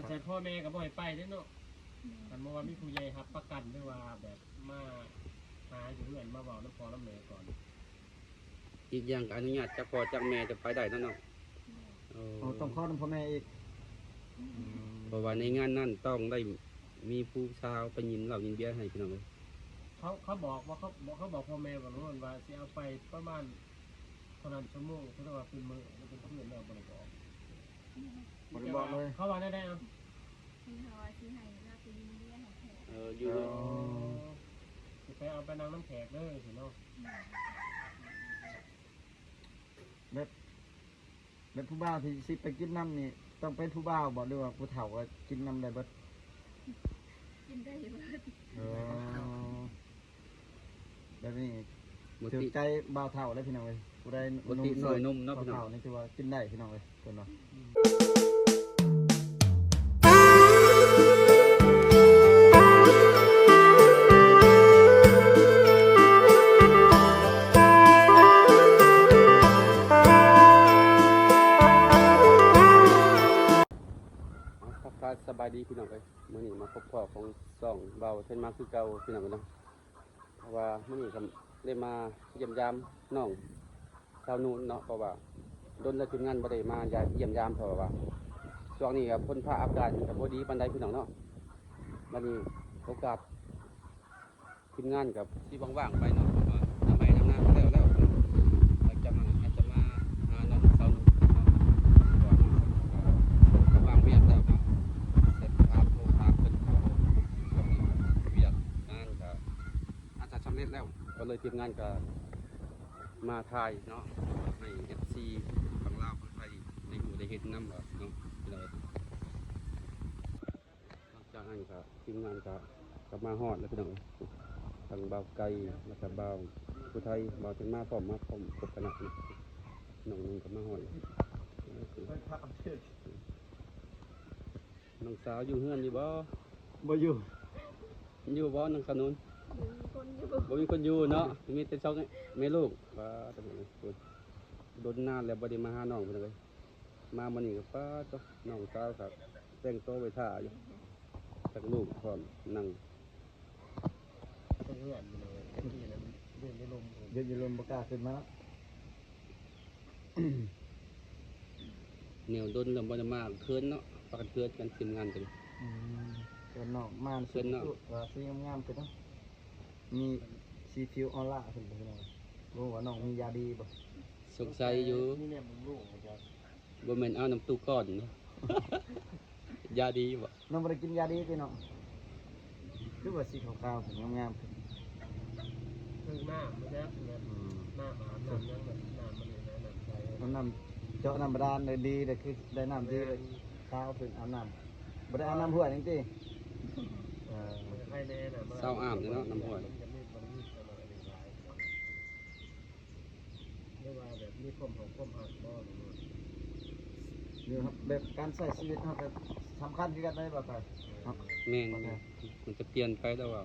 ແຕ່ພໍ່ແມ່ກໍບໍ່ໃຫ້ໄປເດ້ເນາະ. ແມ່ນ. ຄັນບໍ່ວ່າມີຜູ້ໃຫຍ່ຮັບປະກັນ ຫຼືວ່າແບບມາຫາຢູ່ເຮືອນ ມາເວົ້ານຳພໍ່ນຳແມ່ກ່ອນ. ອີກຢ່າງກໍອະນຸຍາດຈາກພໍ່ຈາກແມ່ຈະໄປໄດ້ເນາະນ້ອງ. ແມ່ນ. ໂອ້ ໂອ້ ຕ້ອງຂໍນຳພໍ່ແມ່ອີກ. ອືມ ເພາະວ່າໃນງານນັ້ນຕ້ອງໄດ້ມີຜູ້ສາວໄປຍິນເຫຼົ້າຍິນເບຍໃຫ້ ພີ່ນ້ອງເອີຍ. ເຂົາ ເຂົາບອກວ່າ ເຂົາ ເຂົາບອກພໍ່ແມ່ບໍ່ ວ່າຊິເອົາໄປປະມານເທົ່ານັ້ນຊົ່ວໂມງ ເພາະວ່າເປັນມື້ ເປັນຄືນແລ້ວ ບໍ່ໄດ້ບອກ. ບໍ່ໄດ້ບອກເລີຍ. ເຂົາວ່າແນວໃດເອົາ? ເຂົາວ່າຊິໃຫ້ລາວໄປຍິນເບຍໃຫ້ແຂກ. ເອີ ຢູ່ ເອີ ຊິໄປເອົາໄປນັ່ງນຳແຂກເດີ ຊິເນາະ. ແມ່ນ. ແບບ ແບບຜູ້ບ່າວທີ່ຊິໄປກິນນຳນີ້ ຕ້ອງເປັນຜູ້ບ່າວບໍ່ ຫຼືວ່າຜູ້ເຖົ້າກໍກິນນຳໄດ້ເບິດ? ກິນໄດ້ເບິດ. ເອີ ແບບນີ້ຖືກໃຈບ່າວເຖົ້າເດ້ພີ່ນ້ອງເອີຍ. ຜູ້ໃດໜຸ່ມຊ່ວຍບ່າວເຖົ້ານີ້ຖືວ່າກິນໄດ້ພີ່ນ້ອງເອີຍ. ເພິ່ນວ່າ ທັກທາຍສະບາຍດີພີ່ນ້ອງເອີຍ. ມື້ນີ້ມາພົບພໍ້ຂອງຊ່ອງບ່າວເທນມາຄືເກົ່າພີ່ນ້ອງເອີຍເນາະ. ເພາະວ່າມື້ນີ້ກໍໄດ້ມາຢ້ຽມຢາມນ້ອງສາວນູນເນາະ ເພາະວ່າດົນແລ້ວທີມງານບໍ່ໄດ້ມາຢ້ຽມຢາມ ເພາະວ່າຊ່ວງນີ້ກໍພົ້ນພາອາກາດມັນກໍບໍ່ດີປານໃດພີ່ນ້ອງເນາະ. ບັດນີ້ໂອກາດທີມງານກໍຊິວ່າງໆໄປເນາະ ເພາະວ່າທຳໄຮ່ທຳນາກໍແລ້ວແລ້ວ ຫຼັງຈາກນັ້ນອາດຈະມາຫານ້ອງສາວນູນເນາະ ເພາະວ່ານ້ອງສາວນູນກໍວ່າງວຽກແລ້ວກໍເຮັດພາບໂທພາບເພິ່ນ ເພາະວ່າຊ່ວງນີ້ວຽກງານກໍ ອາດຈະສຳເລັດແລ້ວ ກໍເລີຍທີມງານກໍມາຖ່າຍເນາະ ໃຫ້ເອັຟຊີຝັ່ງລາວຝັ່ງໄທໄດ້ຮູ້ໄດ້ເຫັນນຳວ່າເນາະ ພີ່ນ້ອງເອີຍ. ຫຼັງຈາກນັ້ນກໍທີມງານກໍ ກໍມາຮອດແລ້ວພີ່ນ້ອງເອີຍ. ທັງບ່າວໄກ່ ແລ້ວກໍບ່າວຜູ້ໄທ ບ່າວເທນມາພ້ອມ ມາພ້ອມຄົບຄະນະ ນ້ອງໜຶ່ງກໍມາຮອດແລ້ວ. ນ້ອງສາວຢູ່ເຮືອນຢູ່ບໍ່? ບໍ່ຢູ່. ຢູ່ບໍ່ນ້ອງຂະໜູນ? ບໍ່ມີຄົນຢູ່. ບໍ່ມີຄົນຢູ່ເນາະ ມີແຕ່ສອງແມ່ລູກ. ປາດໂທ້ ດົນນານແລ້ວບໍ່ໄດ້ມາຫານ້ອງເພິ່ນເລີຍ. ມາມື້ນີ້ກໍປາດໂທ້ ນ້ອງສາວກໍແຕ່ງໂຕໄວ້ຖ້າຢູ່ ຈັກລູກພ້ອມນັ່ງ ເຮືອນຢູ່ເລີຍ ເຢັນຢູ່ລົມ ເຢັນຢູ່ລົມ ບໍ່ກ້າຂຶ້ນມາ. ແນວດົນແລ້ວບໍ່ໄດ້ມາ ເຂີນເນາະ ພາກັນເຂີນກັນ ທີມງານກັນ. ອືມ ເຂີນນ້ອງມາ ເຂີນນ້ອງ ວ່າຊິງາມໆຂຶ້ນເນາະ. ມີສີຜິວອອລ່າຂຶ້ນ ພີ່ນ້ອງ. ບໍ່ຮູ້ວ່ານ້ອງມີຢາດີບໍ່? ສົງໄສຢູ່ ມີແນວບຳລຸງບໍ່ຈັກ. ບໍ່ແມ່ນເອົານຳຕູ້ກ່ອນ ຢາດີບໍ່? ນ້ອງບໍ່ໄດ້ກິນຢາດີຕິນ້ອງ? ຄືວ່າສີຂາວໆຂຶ້ນ ງາມໆຂຶ້ນ ຄືນ້ຳມັນແຫຼະ ອືມ ນ້ຳອາບນ້ຳຫຍັງ ນ້ຳມັນນີ້ນະ ນ້ຳໃສ ນ້ຳເຈາະນ້ຳບາດານໄດ້ດີ ໄດ້ຄືໄດ້ນ້ຳດີ ແມ່ນ ໄດ້ຂາວຂຶ້ນ ອາບນ້ຳ ບໍ່ໄດ້ອາບນ້ຳຫ້ວຍຫຍັງຕິ? ເອີ ມັນກໍໄຄແນ່ນະ ເຊົາອາບເລີຍເນາະ ນ້ຳຫ້ວຍ ມັນຈະມີ ມັນມີອັນນີ້ຫຼາຍ ຫຼືວ່າແບບມີຄວາມເຮົາ ຄວາມຮັກບໍ່ ຫຼືວ່າ ແບບການໃຊ້ຊີວິດເຮົາກໍສຳຄັນຄືກັນເດ້ ບໍ່ໄກເນາະ. ແມ່ນ ມັນຈະປ່ຽນໄປແລ້ວວ່າ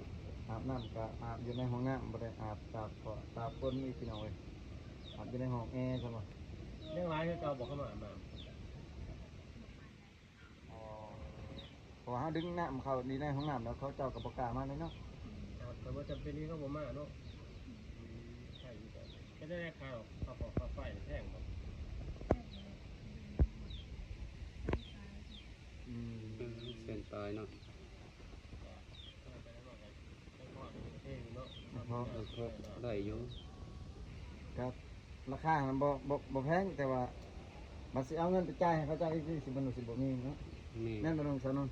ອາບນ້ຳກໍອາບຢູ່ໃນຫ້ອງນ້ຳ ບໍ່ໄດ້ອາບຕາກເພາະຕາກຝົນອີກ ພີ່ນ້ອງເອີຍ. ອາບຢູ່ໃນຫ້ອງແອຊັ້ນບໍ່? ຍັງຫຼາຍຄືເກົ່າບໍ່ ເຂົ້າມາອາບນ້ຳ? ອໍ ເພາະວ່າເຮົາດຶງນ້ຳເຂົ້າຢູ່ໃນຫ້ອງນ້ຳແລ້ວ ເຂົາເຈົ້າກໍບໍ່ກ້າມາເລີຍເນາະ. ອືມ ແຕ່ວ່າຈຳເປັນທີ່ເຂົາບໍ່ມາເນາະ. ອືມ ໃຊ່ຢູ່ ເຮັດໄດ້ຄ່າ ຄ່າ ຄ່າໄຟແພງບໍ່? ອືມ ແສນປາຍເນາະ. ພໍ ພໍໄດ້ຢູ່ ກໍລາຄາຫັ້ນບໍ່ ບໍ່ ບໍ່ແພງ ແຕ່ວ່າບັດຊິເອົາເງິນໄປຈ່າຍໃຫ້ເຂົາເຈົ້າອີກ ຊິບໍ່ ຊິບໍ່ມີເນາະ. ແມ່ນ ແມ່ນບໍ່ນ້ອງສາວນວນ?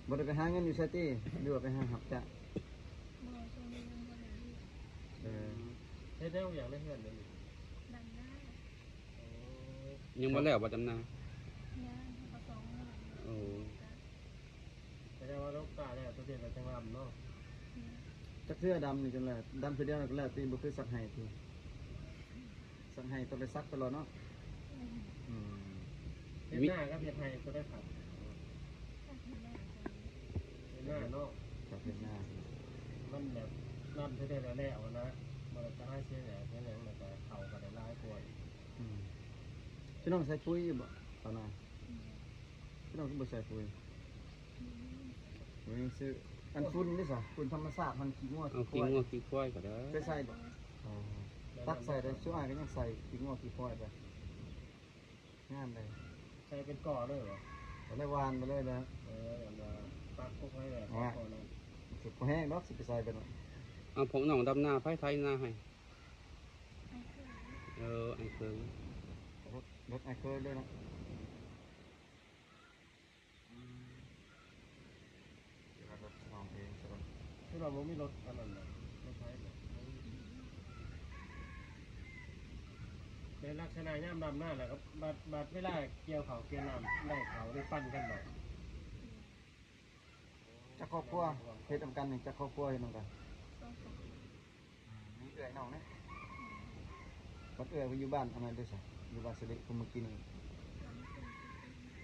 ບໍ່ໄດ້ໄປຫາເງິນຢູ່ໃສຕິ ຫຼືວ່າໄປຫາຮັບຈ້າງ? ບໍ່ ຊ່ວງນີ້ຍັງບໍ່ໄດ້ເຮັດ. ເອີ ເຮັດແນວຫຍັງໃນເຮືອນດຽວນີ້? ດຳນາ. ໂອ້ ຍັງບໍ່ແລ້ວບໍ່ ດຳນາ? ຍັງ ເຂົາກໍສອງມື້. ໂອ້ ແຕ່ວ່າລົງກາແລ້ວ ຕົວດຽວກໍຈັ່ງລຳເນາະ. ອືມ ຈັກເທື່ອດຳນີ້ຈົນແລ້ວ ດຳເທື່ອດຽວກໍແລ້ວຕິ ບໍ່ຄືສັກໄຮ່ຕິ? ສັກໄຮ່ຕ້ອງໄດ້ສັກຕະຫຼອດເນາະ. ອືມ ອືມ ເຮັດນາກັບເຮັດໄຮ່ຕົວໃດຄັກ? ເຮັດນາເນາະ. ຄັກ ເຮັດນາ ມັນແບບນ້ຳເທື່ອດຽວແລ້ວນະ ບໍ່ໄດ້ໄປຫາເສຍຫຍ້າເສຍຫຍັງ ແລ້ວກໍເຂົ້າກໍໄດ້ຫຼາຍກວ່າ. ອືມ ພີ່ນ້ອງໃສ່ປຸ໋ຍຢູ່ບໍ່ ຕອນນາ? ອືມ ພີ່ນ້ອງຄືບໍ່ໃສ່ປຸ໋ຍ? ນີ້ຊື້ ອັນຝຸ່ນເດ້ຊະ ຝຸ່ນທຳມະຊາດຫັ້ນ ຂີ້ງົວ ເອົາ ຂີ້ຄວາຍ ຂີ້ງົວຂີ້ຄວາຍກໍໄດ້ ໄປໃສ່ບໍ່? ອໍ ຕັກໃສ່ໄດ້ ສ່ວນຫຼາຍກໍຍັງໃສ່ຂີ້ງົວຂີ້ຄວາຍໄປ ງາມເດ້ ໃສ່ເປັນກໍເລີຍບໍ່? ກໍໄດ້ຫວ່ານໄປເລີຍແຫຼະ ເອີ ອັນວ່າປັກກົກໄວ້ແຫຼະ ກໍນັ້ນ ບໍ່ແຮງດອກ ຊິໄປໃສ່ໄປເນາະ ເອົາ ພວກນ້ອງດຳນາ ໃຜໄຖນາໃຫ້? ອ້າຍເຂີຍ ເອີ ອ້າຍເຂີຍ ລົດ ລົດອ້າຍເຂີຍເລີຍເນາະ. ອືມ ເວລາລົດຂອງເອງຊະ ຄືວ່າບໍ່ມີລົດອັນນັ້ນນະ ລົດໄຖນະ ໃນລັກສະນະຍາມດຳນາແລ້ວກໍ ບາດ ບາດເວລາກ່ຽວເຂົ້າກ່ຽວນ້ຳ ໄດ້ເຂົ້າໄດ້ປັ່ນກັນບໍ່? ຈັກຄອບຄົວເຮັດນຳກັນນີ້? ຈັກຄອບຄົວເຮັດນຳກັນ? ສອງຄອບຄົວ. ອືມ ມີເອື້ອຍນ້ອງເດ້? ແມ່ນ. ບັດເອື້ອຍເພິ່ນຢູ່ບ້ານອັນນັ້ນເດ້ຊະ? ຢູ່ບ້ານສະເລະ ຜູ້ມື້ກີ້ນີ້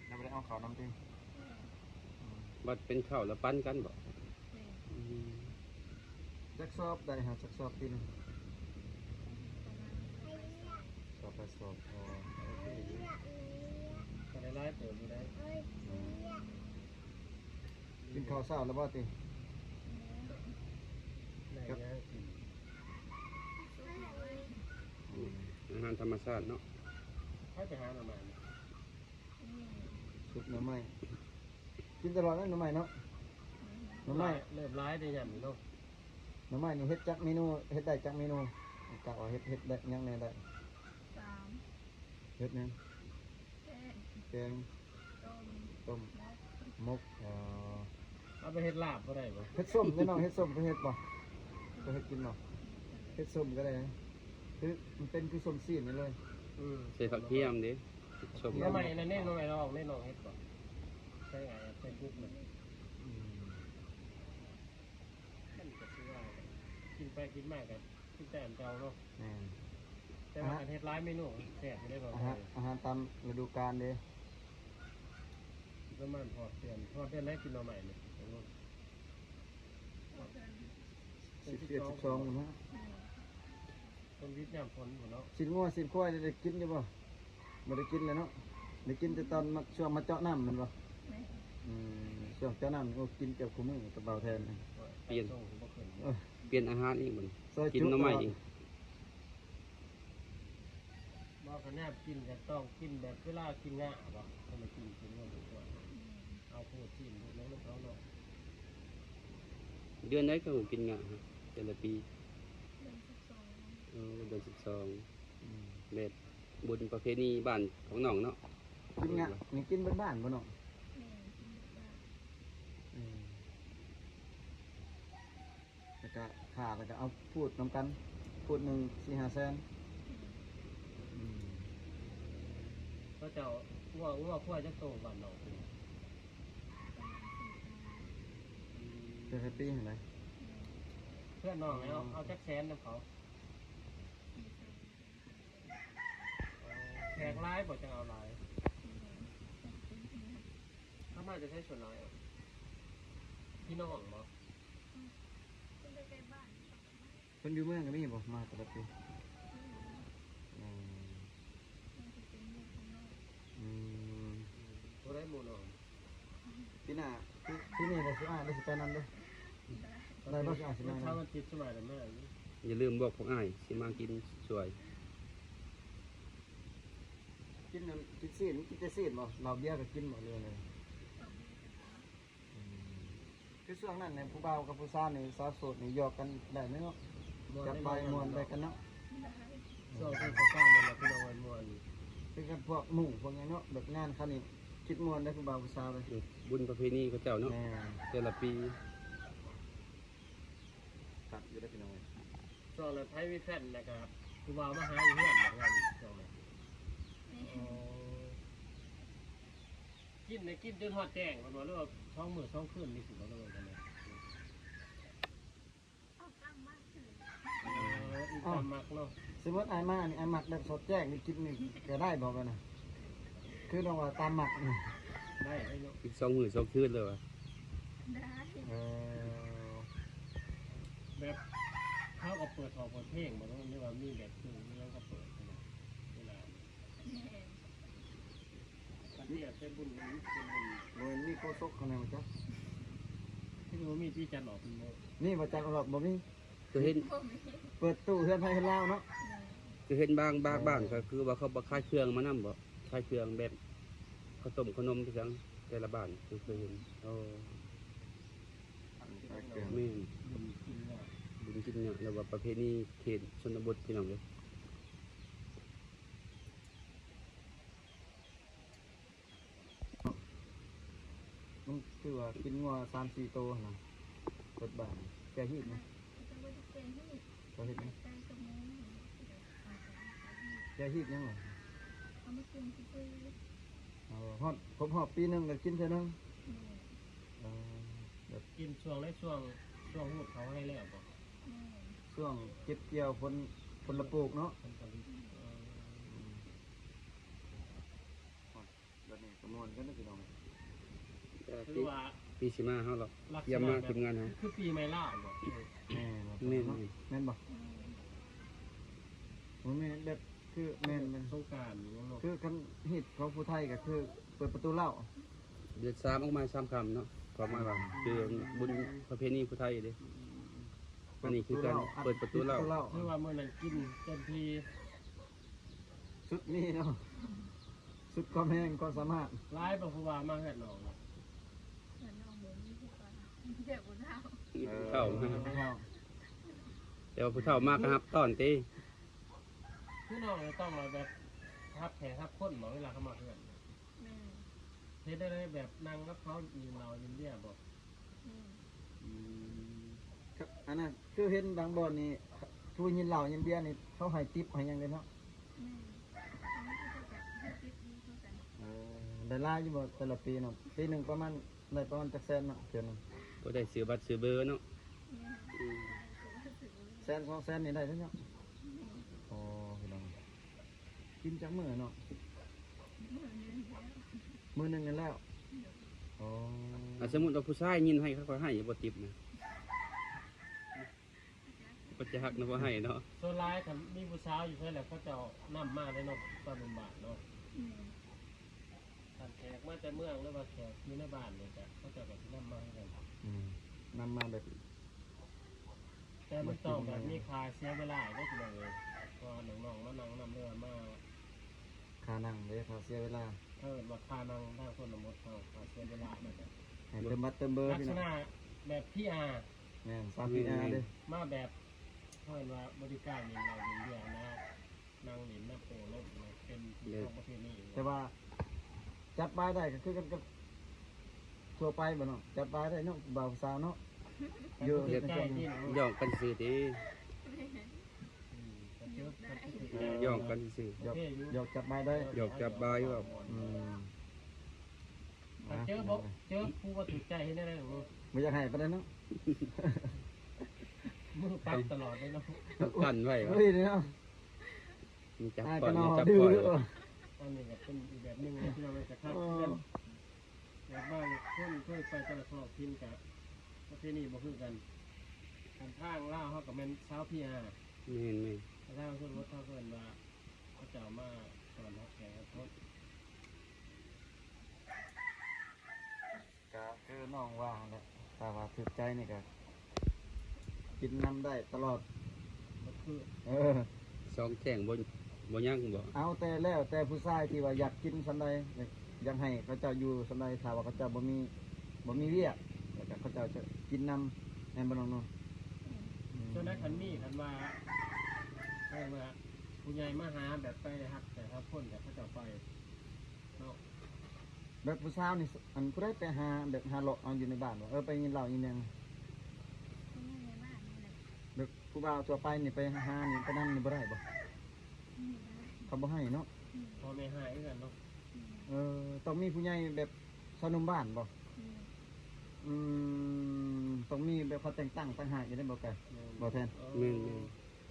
ລາວບໍ່ໄດ້ເອົາເຂົ້ານຳຕິ? ແມ່ນ. ອືມ ບັດເປັນເຂົ້າແລ້ວປັນກັນບໍ່? ແມ່ນ. ອືມ ຈັກສອບໄດ້ຫາ ຈັກສອບປີໜຶ່ງ? ປະມານສອບປາຍສອບ. ອໍ ໂອເຄຢູ່ ກໍໄດ້ຫຼາຍເຕີບຢູ່ໄດ໋. ອືມ ກິນເຂົ້າເຊົ້າແລ້ວບໍ່ຕິ? ແມ່ນ. ໄດ້ຫຍັງກິນ? ອືມ ອາຫານທຳມະຊາດເນາະ. ໃຜໄປຫາໜໍ່ໄມ້? ແມ່ນ. ຊຸບໜໍ່ໄມ້ ກິນຕະຫຼອດແລ້ວໜໍ່ໄມ້ເນາະ. ແມ່ນ. ໜໍ່ໄມ້ ເລີ່ມຫຼາຍເດ້ຍາມນີ້ເນາະ. ໜໍ່ໄມ້ນີ້ເຮັດຈັກເມນູ? ເຮັດໄດ້ຈັກເມນູ? ກະວ່າເຮັດ ເຮັດໄດ້ຫຍັງແດ່ໄດ້? ສາມ. ເຮັດຫຍັງ? ແກງ ແກງ ຕົ້ມ ຕົ້ມ ໝົກ ໝົກ. ອໍ ເອົາໄປເຮັດລາບບໍ່ໄດ້ບໍ່? ເຮັດສົ້ມເດ້ນ້ອງ ເຮັດສົ້ມເຄີຍເຮັດບໍ່? ເຄີຍເຮັດກິນບໍ່? ເຮັດສົ້ມກໍໄດ້ ຄືມັນເປັນຄືສົ້ມຊີ້ນນີ້ເລີຍ. ອືມ ໃສ່ຜັກທຽມເດ້ ສົ້ມ. ໜໍ່ໄມ້ນັ້ນເດ້ ໜໍ່ໄມ້ລອງເດ້ ລອງເຮັດບໍ່? ໃສ່ ໃສ່ບຸກມັນ. ອືມ ມັນກໍຄືວ່າ ກິນໄປກິນມາກໍ ກິນແຕ່ອັນເກົ່າເນາະ. ແມ່ນ. ແຕ່ວ່າ ອາຫານ ຄັນເຮັດຫຼາຍເມນູແຊບຢູ່ເດ້. ອາຫານ ອາຫານຕາມລະດູການເດ້. ປະມານຮອດເດືອນ ຮອດເດືອນໃດກິນໜໍ່ໄມ້ນີ້? ຮອດເດືອນສິບເອັດ ສິບສອງພຸ້ນນະ. ແມ່ນ. ຄົນວິດຍາມຝົນພຸ້ນເນາະ. ຊີ້ນງົວຊີ້ນຄວາຍໄດ້ກິນຢູ່ບໍ່? ບໍ່ໄດ້ກິນແລ້ວເນາະ. ໄດ້ກິນແຕ່ຕອນມາ ຊ່ວງມາເຈາະນ້ຳແມ່ນບໍ່? ແມ່ນ. ອືມ ຊ່ວງເຈາະນ້ຳ ໂອ້ ກິນເກືອບຄູ່ມື້ກັບບ່າວແທນ. ປ່ຽນ ເອີ ປ່ຽນອາຫານອີກບັດນີ້ ກິນໜໍ່ໄມ້ອີກ. ບໍ່ ຄັນແນວກິນກໍຕ້ອງກິນແບບເວລາກິນງາບໍ່? ຄັນໄດ້ກິນ ກິນງາ ເອົາໂປຣຕີນ ເອົາຫຍັງນຳເຂົາເນາະ. ເດືອນໃດເຂົາກິນງາ ແຕ່ລະປີ? ເດືອນສິບສອງ. ເອີ ເດືອນສິບສອງ. ອືມ ແບບບຸນປະເພນີບ້ານຂອງນ້ອງເນາະ. ກິນງານີ້ກິນເບິດບ້ານບໍ່ນ້ອງ? ແມ່ນ ກິນເບິດບ້ານ. ອືມ ແລ້ວກະຂ້າ ແລ້ວກະເອົາພູດນຳກັນ ພູດໜຶ່ງສີ່ຫ້າແສນ. ແມ່ນ. ອືມ ເຂົາເຈົ້າ ງົວ ງົວຄວາຍຈັກໂຕບ້ານນ້ອງ? ປະມານສີ່ໂຕ. ອືມ ເປັນແຕ່ປີຫັ້ນນະ. ແມ່ນ. ເພື່ອນນ້ອງເອົາ ເອົາຈັກແສນນຳເຂົາ? ແຂກຫຼາຍບໍ່ ຈັ່ງເອົາຫຼາຍ? ເຂົາມາແຕ່ໃສສ່ວນຫຼາຍ? ພີ່ນ້ອງບໍ່? ເພິ່ນຢູ່ເມືອງກໍມີບໍ່ ມາແຕ່ລະປີ? ອືມ ອືມ ຜູ້ໃດໝູ່ນ້ອງ? ປີໜ້າ ປີ ປີນີ້ລະຊິອ້າຍລະຊິໄປນຳເດີ. ໄດ້ບໍ່ ຊິອ້າຍຊິມານຳ? ເສົາອາທິດຊິມານຳ. ຢ່າລືມບອກພວກອ້າຍຊິມາກິນຊ່ວຍ. ກິນນັ້ນ ກິນຊີ້ນ ກິນແຕ່ຊີ້ນບໍ່? ເຫຼົ້າເບຍກໍກິນບໍ່ ຫຼືວ່າແນວໃດ? ອືມ ຄືຊ່ວງນັ້ນນີ້ ຜູ້ບ່າວກັບຜູ້ສາວນີ້ ສາວໂສດນີ້ ຢອກກັນໄດ້ເນາະ. ຈັບໄປມ່ວນໄດ້ກັນເນາະ. ຊ່ວງເທດສະການນັ້ນລະ ພີ່ນ້ອງເອີຍ ມ່ວນ. ຄືກັນພວກໝູ່ພວກຫຍັງເນາະ ແບບງານເຂົານີ້ ຄິດມ່ວນໄດ້ຜູ້ບ່າວຜູ້ສາວເລີຍ. ອືມ ບຸນປະເພນີເຂົາເຈົ້າເນາະ. ແມ່ນ. ແຕ່ລະປີ ຄັກຢູ່ເດ້ພີ່ນ້ອງເອີຍ. ຊ່ວງນັ້ນໃຜມີແຟນແລ້ວກໍຜູ້ບ່າວມາຫາຢູ່ເຮືອນ ແບບນັ້ນຊ່ວງນັ້ນ. ແມ່ນ. ອໍ ກິນໄດ້ກິນຈົນຮອດແຈ້ງ ເພິ່ນວ່າ ຫຼືວ່າສອງມື້ສອງຄືນນີ້ຊິບໍ່ ຫຼືວ່າຈັ່ງໃດ? ເອົາຕາມມັກ. ເອີ ອີກຕາມມັກເນາະ. ສົມມຸດອ້າຍມານີ້ ອ້າຍມັກແບບສົດແຈ້ງນີ້ ກິນນີ້ກໍໄດ້ບໍ່? ແບບນັ້ນ ຄືນ້ອງວ່າຕາມມັກນີ້ ໄດ້ເນາະ. ອີກສອງມື້ສອງຄືນເລີຍວ່າ? ໄດ້. ເອີ ແບບເຮົາກໍເປີດຮ້ອງເປີດເພງບໍ່ ຫຼືວ່າມີແບບເຄື່ອງ ຫຼືວ່າກໍເປີດເວລາ? ແມ່ນ. ຄັນເຮັດໃສ່ບຸນ ມັນເປັນບຸນ ບໍ່ແມ່ນມີໂຄສົກເຂົາແນວຈັກ. ຄືບໍ່ມີທີ່ຈັດອອກເປັນມື້ ນີ້ບໍ່ຈັດອອກ ບໍ່ມີ ຄືເຫັນ ບໍ່ມີ ເປີດຕູ້ເຮືອນໃຜເຮືອນລາວເນາະ ແມ່ນ ຄືເຫັນບາງ ບາງ ເອີ ບ້ານກໍຄືວ່າເຂົາບໍ່ຂາຍເຄື່ອງມານຳບໍ່? ຂາຍເຄື່ອງແບບເຂົ້າຕົ້ມເຂົ້າໜົມໄປຈັ່ງ ແຕ່ລະບ້ານຄືເຄີຍເຫັນ ໂອ້ ຂາຍເຄື່ອງ ແມ່ນ ບຸນກິນເຫຍື້ອ ບຸນກິນເຫຍື້ອ ຫຼືວ່າປະເພນີເຂດຊົນນະບົດ ພີ່ນ້ອງເອີຍ. ມັນຄືວ່າກິນງົວສາມສີ່ໂຕຫັ້ນນະ ເບິດບ້ານ ແກະຮີດນະ ເຂົາເຈົ້າບໍ່ໄດ້ແກະຮີດ ເຂົາເຮັດຫຍັງ? ແກະໄກ່ກັບໝູ ແກະຮີດຫຍັງລະ? ເອົາມາກິນຊື່ໆ ເອີ ຮອດຄົບຮອບປີໜຶ່ງກໍກິນເທື່ອໜຶ່ງ ແມ່ນ ເອີ ແບບ ກິນຊ່ວງໃດ? ຊ່ວງ ຊ່ວງຮູດເຂົ້າໄຮ່ແລ້ວບໍ່? ແມ່ນ ຊ່ວງເກັບກ່ຽວຜົນ ຜົນລະປູກເນາະ ຜົນຜະລິດ ເອີ ອືມ ແບບນີ້ກໍມ່ວນກັນເດີພີ່ນ້ອງ ເອີ ປີ ປີຊິມາເຮົາລະ ຕຽມມາທີມງານເຮົາ ຄືປີໃໝ່ລາວບໍ່? ແມ່ນ ແມ່ນ ແມ່ນບໍ່? ແມ່ນ ບໍ່ແມ່ນແບບ ຄືແມ່ນ ແມ່ນສົງການນີ້ເນາະ ຄືຄັນຮີດຂອງຜູ້ໄທກໍຄືເປີດປະຕູເຫຼົ້າ ເດືອນສາມອອກມາສາມຄ່ຳເນາະ ຄວາມໝາຍວ່າ ອືມ ຄືບຸນປະເພນີຜູ້ໄທເດ້ ອືມ ອັນນີ້ຄືການເປີດປະຕູເຫຼົ້າ ຄືວ່າມື້ນັ້ນກິນເຕັມທີ່ ສຸດມີເນາະ ສຸດຄວາມແຮງຄວາມສາມາດ ຫຼາຍບໍ່? ຜູ້ບ່າວມາເຮືອນນ້ອງນະ ເຮືອນນ້ອງບໍ່ມີຜູ້ບ່າວ ມີແຕ່ຜູ້ເຖົ້າ ເອີ ຜູ້ເຖົ້າ ແຕ່ວ່າຜູ້ເຖົ້າມາກໍຮັບຕ້ອນຕິ ຄືນ້ອງຕ້ອງແບບຮັບແຂກຮັບຄົນບໍ່ ເວລາເຂົາມາເຮືອນ? ແມ່ນ ເຮັດໄດ້ແບບນັ່ງກັບເຂົາກິນເຫຼົ້າກິນເບຍບໍ່? ອືມ ອືມ ຄັບ ອັນນັ້ນຄືເຫັນບາງບ່ອນນີ້ ຜູ້ກິນເຫຼົ້າກິນເບຍນີ້ ເຂົາໃຫ້ຕິບໃຫ້ຫຍັງເດ້ເນາະ ແມ່ນ ເຂົາກໍໃຫ້ຕິບຢູ່ຄືກັນ ເອີ ໄດ້ຫຼາຍຢູ່ບໍ່ແຕ່ລະປີເນາະ? ປີໜຶ່ງປະມານ ໄດ້ປະມານຈັກແສນເນາະ ເທື່ອໜຶ່ງ ພໍໄດ້ຊື້ບັດຊື້ເບີເນາະ ແມ່ນ ອືມ ແສນສອງແສນນີ້ໄດ້ເດ້ເນາະ ແມ່ນ ໂອ້ ພີ່ນ້ອງ ກິນຈັກມື້ເນາະ? ມື້ໜຶ່ງແລ້ວ ມື້ໜຶ່ງນັ້ນແລ້ວ ໂອ້ ອ່າ ສົມມຸດວ່າຜູ້ຊາຍຍິນໃຫ້ ເຂົາກໍໃຫ້ຢູ່ບໍ່ຕິບນະ? ບໍ່ຈັກນະ ບໍ່ໃຫ້ເນາະ ສ່ວນຫຼາຍຄັນມີຜູ້ສາວຢູ່ໃສແລ້ວ ເຂົາເຈົ້ານຳມາເດ້ເນາະ ຊາວໜຸ່ມບ້ານເນາະ ອືມ ຄັນແຂກມາແຕ່ເມືອງ ຫຼືວ່າແຂກຢູ່ໃນບ້ານນີ້ ກໍເຂົາເຈົ້າກໍຊິນຳມາຄືກັນ ອືມ ນຳມາແບບ ແຕ່ມັນຕ້ອງແບບມີຄ່າເສຍເວລາເດ້ພີ່ນ້ອງເອີຍ ເພາະວ່ານ້ອງໆມານັ່ງນຳ ຫຼືວ່າມາ ຄ່ານັ່ງເດ້ ຄ່າເສຍເວລາ ເຂົາເອີ້ນວ່າຄ່ານັ່ງທາງຊົນນະບົດເຮົາ ຄ່າເສຍເວລາ ມັນກໍໃຫ້ເຕີມບັດເຕີມເບີ ລັກສະນະແບບ ພີອາ ແມ່ນ ສາມ ພີອາ ເດ້ ມາແບບ ເຂົາເອີ້ນວ່າບໍລິການຫຼິ້ນເຫຼົ້າຫຼິ້ນເບຍນະ ນັ່ງຫຼິ້ນນະ ໂອ້ລົມນະ ເປັນຂອງປະເພນີ ແຕ່ວ່າຈັບບາຍໄດ້ກໍຄືກັນກັບທົ່ວໄປບໍ່ເນາະ ຈັບບາຍໄດ້ເນາະ ບ່າວສາວເນາະ ຢູ່ໃກ້ໆນີ້ເນາະ ຫຍອກກັນຊື່ຕິ ອືມ ກໍເຈີກັນຊື່ໆ ຫຍອກກັນຊື່ໆ ຫຍອກ ໂອເຄຢູ່ ຫຍອກຈັບບາຍໄດ້ ຫຍອກຈັບບາຍຢູ່ ອືມ ຖ້າເຈີບໍ່ ເຈີຜູ້ບໍ່ຖືກໃຈເຮັດແນວໃດ? ບໍ່ຢາກໃຫ້ປານໃດເນາະ ມືປັບຕະຫຼອດເລີຍເນາະ ກັນໄວ້ ເຮີ້ຍເນາະ ມີຈັບກ່ອນ ມີຈັບກ່ອນ ອັນນີ້ກໍເປັນອີກແບບໜຶ່ງເນາະ ພີ່ນ້ອງເອີຍ ກໍຄັກຄືກັນ ແບບບາງຄົນເຄີຍໄປແຕ່ລະທ້ອງຖິ່ນ ກໍປະເພນີບໍ່ຄືກັນ ຄັນທາງລາວເຮົາກໍແມ່ນຊາວພີອາ ແມ່ນໆ ແຕ່ທາງຊົນນະບົດເຮົາເອີ້ນວ່າ ເຂົາເຈົ້າມາຕ້ອນຮັບແຂກຮັບຄົນ ກະຄືນ້ອງວ່າຫັ້ນແຫຼະ ຖ້າວ່າຖືກໃຈນີ້ກະກິນນຳໄດ້ຕະຫຼອດ ບໍ່ຄື ເອີ ສອງແຂ້ງບໍ່ ບໍ່ຍັງບໍ່? ເອົາແຕ່ ແລ້ວແຕ່ຜູ້ຊາຍທີ່ວ່າຢາກກິນສ່ຳໃດ ຢາກໃຫ້ເຂົາເຈົ້າຢູ່ສ່ຳໃດ ຖ້າວ່າເຂົາເຈົ້າບໍ່ມີ ບໍ່ມີວຽກ ແລ້ວກະເຂົາເຈົ້າຈະກິນນຳ ແມ່ນບໍ່ນ້ອງນົນ? ແມ່ນ ອືມ ສ່ວນໃດຄັນມີ ຄັນວ່າ ເອີ້ນວ່າຜູ້ໃຫຍ່ມາຫາ ແບບໄປຮັບແຂກຮັບຄົນ ກະເຂົາເຈົ້າໄປ ເນາະ ແບບຜູ້ສາວນີ້ ອັນຜູ້ໃດໄປຫາ ແບບຫາເລາະເອົາຢູ່ໃນບ້ານບໍ່? ເອີ ໄປກິນເຫຼົ້າກິນຫຍັງ ຄົນໃນບ້ານນີ້ແຫຼະ ແບບຜູ້ບ່າວທົ່ວໄປນີ້ໄປຫານີ້ ໄປນຳນີ້ບໍ່ໄດ້ບໍ່? ບໍ່ໄດ້ ເຂົາບໍ່ໃຫ້ເນາະ ອືມ ພໍ່ແມ່ຮ້າຍຄືກັນເນາະ ອືມ ເອີ ຕ້ອງມີຜູ້ໃຫຍ່ແບບຊາວໜຸ່ມບ້ານບໍ່? ອືມ ອືມ ຕ້ອງມີແບບເຂົາແຕ່ງຕັ້ງຕ່າງຫາກຢູ່ເດ້ບໍ່ກະ ແມ່ນ ບໍ່ແທນ ເອີ ແມ່ນ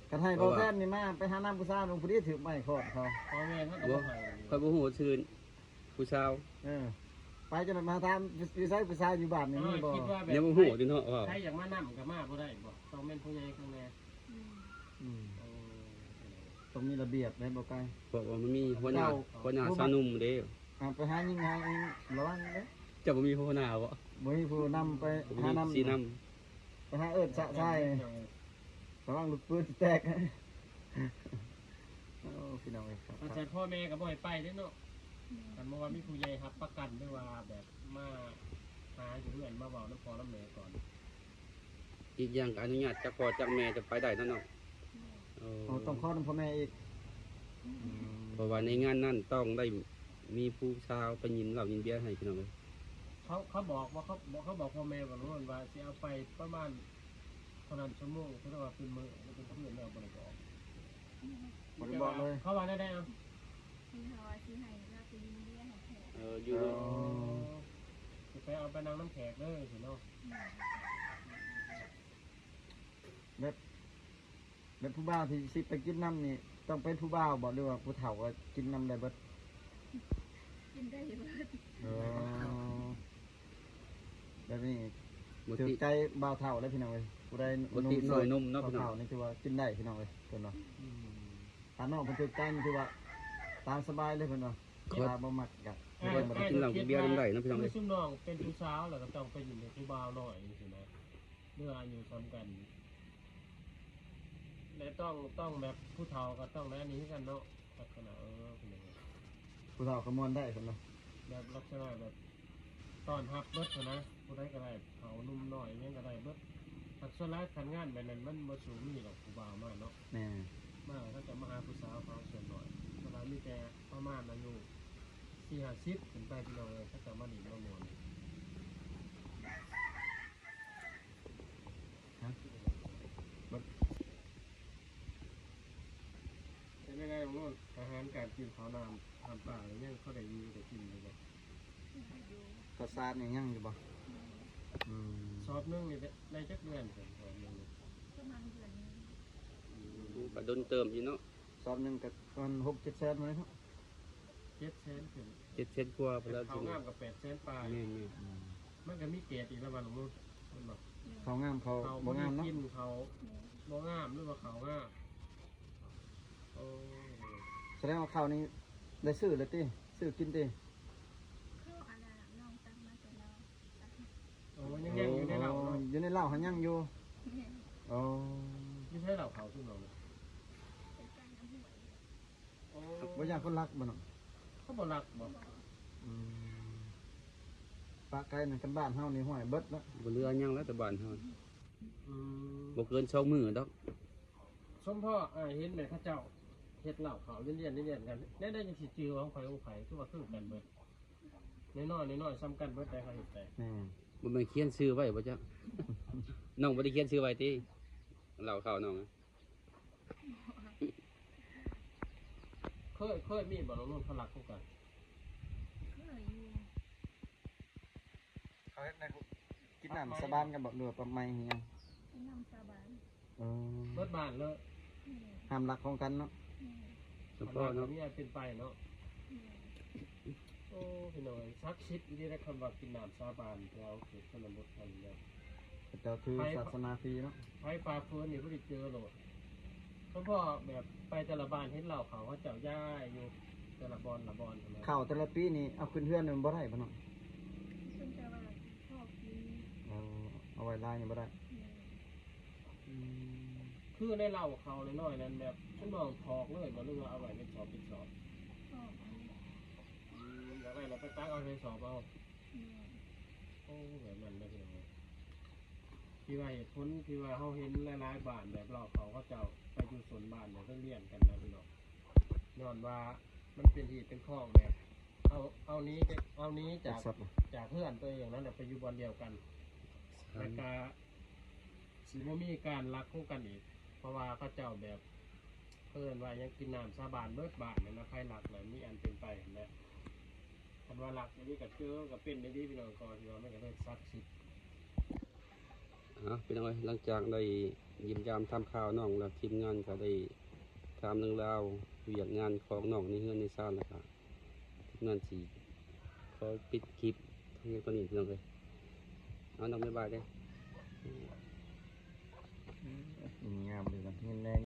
ໆ ຄັນໃຫ້ ເພາະວ່າ ບໍ່ແທນນີ້ມາໄປຫານຳຜູ້ສາວ ຜູ້ດີຖືກໄມ້ຄ້ອນເຂົາ ພໍ່ແມ່ເຂົາກໍບໍ່ໃຫ້ ຂ້ອຍບໍ່ຮູ້ຊື່ຜູ້ສາວ ເອີ ໄປຈົນມາຖາມຢູ່ໃສ ຜູ້ສາວຢູ່ບ້ານນີ້ມີບໍ່? ຄິດວ່າແບບ ຍັງບໍ່ຮູ້ຕິເນາະ ວ່າ ໃຜຢາກມານຳກໍມາບໍ່ໄດ້ບໍ່? ຕ້ອງແມ່ນຜູ້ໃຫຍ່ຂ້າງໃນ ອືມ ອືມ ເອີ ຕ້ອງມີລະບຽບໄດ໋ບໍ່ກາຍ ເພາະວ່າມັນມີຫົວໜ້າ ເຈົ້າ ຫົວໜ້າຊາວໜຸ່ມເດ້ ອ່າ ໄປຫາຍິງຫາອີ່ຫຍັງລະວັງເດີ້ ເຈົ້າບໍ່ມີຫົວໜ້າບໍ່? ບໍ່ມີຜູ້ນຳໄປ ບໍ່ມີ ຫານຳ ຊີ້ນຳ ໄປຫາເອີ້ນຊະຊາຍ ລະວັງລູກປືນຊິແຕກ. ໂອ້ ພີ່ນ້ອງເອີຍ ຄັກ ຄັກ ຄັກ ພໍ່ແມ່ກໍບໍ່ໃຫ້ໄປເດ້ເນາະ. ແມ່ນ ຄັນບໍ່ວ່າມີຜູ້ໃຫຍ່ຮັບປະກັນ ຫຼືວ່າແບບມາຫາຢູ່ເຮືອນ ມາເວົ້ານຳພໍ່ນຳແມ່ກ່ອນ. ອີກຢ່າງກໍອະນຸຍາດຈາກພໍ່ຈາກແມ່ຈະໄປໄດ້ເນາະ. ແມ່ນ ໂອ້ ຕ້ອງຂໍນຳພໍ່ແມ່ອີກ. ອືມ ເພາະວ່າໃນງານນັ້ນຕ້ອງໄດ້ມີຜູ້ສາວໄປຍິນເຫຼົ້າຍິນເບຍໃຫ້ ພີ່ນ້ອງເອີຍ. ເຂົາ ເຂົາບອກວ່າ ເຂົາ ເຂົາບອກພໍ່ແມ່ວ່າ ວ່າຊິເອົາໄປປະມານເທົ່ານັ້ນຊົ່ວໂມງ ເພາະວ່າເປັນມື້ ເປັນຄືນແລ້ວ ບໍ່ໄດ້ບອກ. ບໍ່ໄດ້ບອກເລີຍ ເຂົາວ່າແນວໃດເອົາ? ເພິ່ນວ່າຊິໃຫ້ລາວໄປຍິນເບຍໃຫ້ແຂກ. ເອີ ຢູ່ ເອີ ຊິໄປເອົາໄປນັ່ງນຳແຂກເດີ ຊິເນາະ. ແມ່ນ ແບບ ແບບຜູ້ບ່າວທີ່ຊິໄປກິນນຳນີ້ ຕ້ອງເປັນຜູ້ບ່າວບໍ່ ຫຼືວ່າຜູ້ເຖົ້າກໍກິນນຳໄດ້ເບິດ? ກິນໄດ້ເບິດ. ເອີ ແບບນີ້ຖືກໃຈບ່າວເຖົ້າເດ້ພີ່ນ້ອງເອີຍ. ຜູ້ໃດໜຸ່ມນ້ອຍໜຸ່ມເນາະ ເຖົ້າໆນີ້ຖືວ່າກິນໄດ້ພີ່ນ້ອງເອີຍ ເພິ່ນວ່າ. ອືມ ຖ້ານ້ອງເພິ່ນຖືກໃຈນີ້ຖືວ່າຕາມສະບາຍເລີຍເພິ່ນວ່າ. ຖ້າບໍ່ມັກກໍ ເອີ ບໍ່ໄດ້ກິນເຫຼົ້າກິນເບຍນຳໄດ້ເນາະ ພີ່ນ້ອງເອີຍ. ຊຸມນ້ອງເປັນຜູ້ສາວແລ້ວກໍຕ້ອງໄປຢູ່ໃນຜູ້ບ່າວນ້ອຍຈັ່ງຊີ້ນະ ຫຼືອາຍຸສ່ຳກັນ ແລະຕ້ອງ ຕ້ອງແບບຜູ້ເຖົ້າກໍຕ້ອງໄດ້ອັນນີ້ຄືກັນເນາະ ລັກສະນະ ເອີ ເປັນຫຍັງ ຜູ້ເຖົ້າກໍມ່ວນໄດ້ເພິ່ນວ່າ. ແບບລັກສະນະແບບຕ້ອນຮັບເບິດຫັ້ນນະ ຜູ້ໃດກໍໄດ້ ເຖົ້າໜຸ່ມນ້ອຍຫຍັງກໍໄດ້ເບິດ. ແຕ່ສ່ວນຫຼາຍຄັນງານແບບນັ້ນມັນບໍ່ສູ່ມີດອກ ຜູ້ບ່າວມາເນາະ. ແມ່ນ ມາເຂົາຈະມາຫາຜູ້ສາວເຂົາສ່ວນໜ້ອຍ ເພາະວ່າມີແຕ່ປະມານອາຍຸສີ່ຫ້າສິບຂຶ້ນໄປ ພີ່ນ້ອງເອີຍ ເຂົາຈະມາຫຼິ້ນມາມ່ວນ. ຮະ ເບິດ ເປັນຈັ່ງໃດນ້ອງໂນນ ອາຫານການກິນ ເຂົ້ານ້ຳ ນ້ຳປາຍັງພໍໄດ້ຢູ່ໄດ້ກິນຢູ່ບໍ່? ເຂົ້າສານນີ້ຍັງຢູ່ບໍ່? ອືມ ສອບໜຶ່ງນີ້ໄດ້ ໄດ້ຈັກເດືອນ? ສອບໜຶ່ງນີ້ ປະມານເດືອນໜຶ່ງ. ອືມ ໂອ້ ກໍດົນເຕີບຢູ່ເນາະ. ສອບໜຶ່ງກໍປະມານຫົກເຈັດແສນພຸ້ນແຫຼະເນາະ. ເຈັດແສນຂຶ້ນ ເຈັດແສນກວ່າພຸ້ນແຫຼະ. ເຂົ້າງາມກໍແປດແສນປາຍ. ແມ່ນໆ ອືມ ມັນກໍມີເກດອີກລະຫວ່າງ ແມ່ນບໍ່? ເຂົ້າງາມ ເຂົ້າບໍ່ງາມເນາະ. ເຂົ້າບໍ່ມີກິນ ເຂົ້າບໍ່ງາມ ຫຼືວ່າເຂົ້າງາມ. ໂອ້ ສະແດງວ່າເຂົ້ານີ້ໄດ້ຊື້ແລ້ວຕິ? ຊື້ກິນຕິ? ເຂົ້າອັນນັ້ນນ້ອງຕັກມາແຕ່ລາວ. ໂອ້ ຍັງ ຍັງຢູ່ໃນເຫຼົ້າເນາະ. ໂອ້ ຢູ່ໃນເຫຼົ້າຫັ້ນຍັງຢູ່. ແມ່ນ ໂອ້ ຢູ່ໃສເຫຼົ້າເຂົ້າຊຸມເຮົານະ? ໃກ້ໆນ້ຳຫ້ວຍ. ໂອ້ ບໍ່ຢ້ານຄົນລັກບໍ່ນ້ອງ? ເຂົາບໍ່ລັກບໍ່? ບໍ່. ອືມ ປະໄກນັ້ນ ຄັນບ້ານເຮົານີ້ ຫ້ວຍ ເບິດລະ ບໍ່ເຫຼືອຫຍັງແລ້ວແຕ່ບ້ານເຮົາ. ອືມ ບໍ່ເກີນສອງມື້ດອກ. ສົມພໍ້ອ້າຍເຫັນແມ່ເຂົາເຈົ້າເຮັດເຫຼົ້າເຂົ້າລຽນໆກັນ ແນວໃດຈັ່ງຊິຈື່ຂອງໃຜຂອງໃຜ ຄືວ່າຄືກັນເບິດ. ນ້ອຍໆ ນ້ອຍໆ ສ່ຳກັນເບິດໄດ໋ ເຂົາເຮັດໄດ້. ແມ່ນ ບໍ່ແມ່ນຂຽນຊື່ໄວ້ບໍ່ຈັກ? ນ້ອງບໍ່ໄດ້ຂຽນຊື່ໄວ້ຕິ? ເຫຼົ້າເຂົ້ານ້ອງ ເຄີຍ ເຄີຍມີບໍ່ນ້ອງນຸ່ນ ເຂົາລັກຄືກັນ? ເຄີຍຢູ່. ເຂົາເຮັດໃນ ກິນນ້ຳສາບານກັນບໍ່ ຫຼືວ່າປະໄໝຫຍັງ? ກິນນ້ຳສາບານ. ເອີ ເບິດບ້ານເລີຍ. ແມ່ນ ຫ້າມລັກຂອງກັນເນາະ. ແມ່ນ ສະເພາະເນາະ ມີອັນເປັນໄປເນາະ. ແມ່ນ ໂອ້ ພີ່ນ້ອງເອີຍ ສັກສິດອີ່ຫຼີເດ້ ຄຳວ່າກິນນ້ຳສາບານແຖວເຂດຊົນນະບົດເຮົານີ້ນະ. ເຂົາເຈົ້າຖືສາສະໜາຟຣີເນາະ. ໃຜຝ່າຝືນນີ້ບໍ່ໄດ້ເຈີໂລດ. ສະເພາະແບບໄປແຕ່ລະບ້ານເຫັນເຫຼົ້າເຂົ້າ ເຂົາເຈົ້າຢາຍຢູ່ແຕ່ລະບ່ອນລະບ່ອນຫັ້ນນະ. ເຂົ້າແຕ່ລະປີນີ້ເອົາຂຶ້ນເຮືອນມັນບໍ່ໄດ້ບໍ່ນ້ອງ? ເພິ່ນຈະວ່າພໍກິນ. ເອີ ເອົາໄວ້ຫຼາຍນີ້ບໍ່ໄດ້. ແມ່ນ. ອືມ ຄືໃນເຫຼົ້າເຂົ້ານ້ອຍໆນັ້ນ ແບບ ຊຸມນ້ອງຖອກເລີຍບໍ່ ຫຼືວ່າເອົາໄວ້ເປັນສອບເປັນສອບ? ຖອກເອົາ. ອືມ ຢາກໄດ້ແລ້ວໄປຕັກເອົາໃສ່ສອບເອົາ. ແມ່ນ. ໂອ້ ແບບນັ້ນເດີພີ່ນ້ອງ. ທີ່ວ່າເຫດຜົນທີ່ວ່າເຮົາເຫັນຫຼາຍໆບ້ານ ແບບເລົ່າເຂົາ ເຂົາເຈົ້າໄປຢູ່ສົນບ້ານ ແບບລຽນກັນນະພີ່ນ້ອງ ຍ້ອນວ່າມັນເປັນຮີດເປັນຄອງ ແບບເອົາ ເອົາໜີ ເອົາໜີຈາກ ຈາກເຮືອນຕົວເອງນັ້ນ ໄປຢູ່ບ່ອນດຽວກັນ ແລ້ວກະຊິບໍ່ມີການລັກຂອງກັນອີກ ເພາະວ່າເຂົາເຈົ້າແບບ ເອີ້ນວ່າຫຍັງ ກິນນ້ຳສາບານເບິດບ້ານນັ້ນນະ ໃຜລັກແລ້ວມີອັນເປັນໄປຫັ້ນແຫຼະ. ຄັນວ່າລັກອີ່ຫຼີກໍເຈີ ກໍເປັນອີ່ຫຼີພີ່ນ້ອງ ກໍຖືວ່າມັນກໍເລີຍສັກສິດ. ເອົາ ພີ່ນ້ອງເອີຍ ຫຼັງຈາກໄດ້ຢ້ຽມຢາມຖາມຂ່າວນ້ອງແລ້ວ ທີມງານກໍໄດ້ຖາມເລື່ອງລາວວຽກງານຂອງນ້ອງໃນເຮືອນໃນຊານ ແລ້ວກໍທີມງານຊິຂໍປິດຄລິບພຽງເທົ່ານີ້ພີ່ນ້ອງເອີຍ. ເອົາ ນ້ອງບາຍບາຍເດີ້. ອືມ ງາມເລີຍນະ ເງິນແດ່.